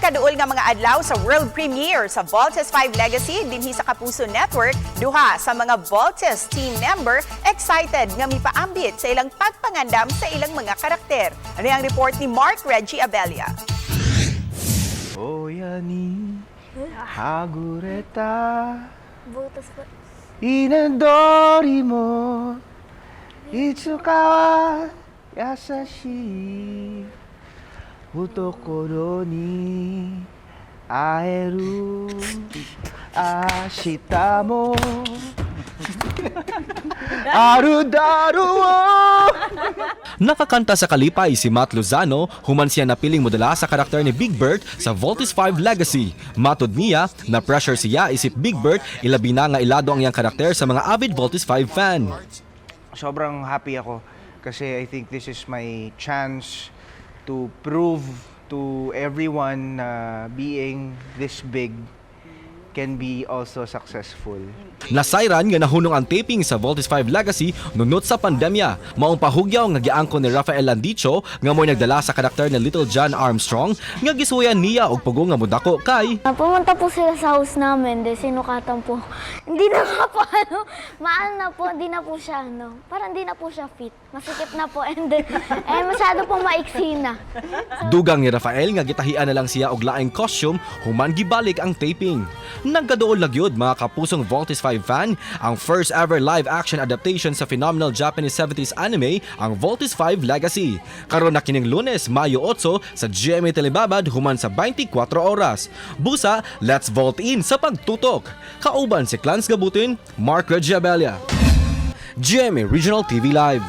Nagkaduol nga mga adlaw sa world premiere sa Voltes 5 Legacy dinhi sa Kapuso Network, duha sa mga Voltes team member excited nga mipaambit sa ilang pagpangandam sa ilang mga karakter. Ano ang report ni Mark Reggie Abella? 親にはぐれた Butas po. 稲鳥もいつかは優しい懐に会える明日もあるだろう。 Nakakanta sa kalipay si Matt Lozano human siya napiling modela sa karakter ni Big Bert sa Voltes 5 Legacy. Matod niya, na pressure siya isip Big Bert, ilabi na nga ilado ang iyang karakter sa mga avid Voltes 5 fan. Sobrang happy ako kasi I think this is my chance to prove to everyone na being this big can be also successful. Nasayran nga nahunong ang taping sa Voltes 5 Legacy nunot sa pandemya. Maong pahugyaw nga giangkon ni Rafael Landicho nga mo'y nagdala sa karakter ni Little John Armstrong nga gisuyan niya og pugong nga mudako kay Pumunta po sila sa house namin, de sinukatan po. Hindi na nga po ano, maano na po, hindi na po siya ano, parang hindi na po siya fit. Masikip na po and then, eh masyado po maiksi na. Dugang ni Rafael nga gitahian na lang siya og laing costume human gibalik ang taping. Nagkaduol lang gyud, mga kapusong Voltes 5 fan, ang first ever live action adaptation sa phenomenal Japanese 70s anime, ang Voltes 5 Legacy. Karon na kining Lunes, Mayo 8 sa GMA Telebabad human sa 24 oras. Busa, let's volt in sa pagtutok. Kauban si Clans Gabutin, Mark Reggie Abella. GMA Regional TV Live.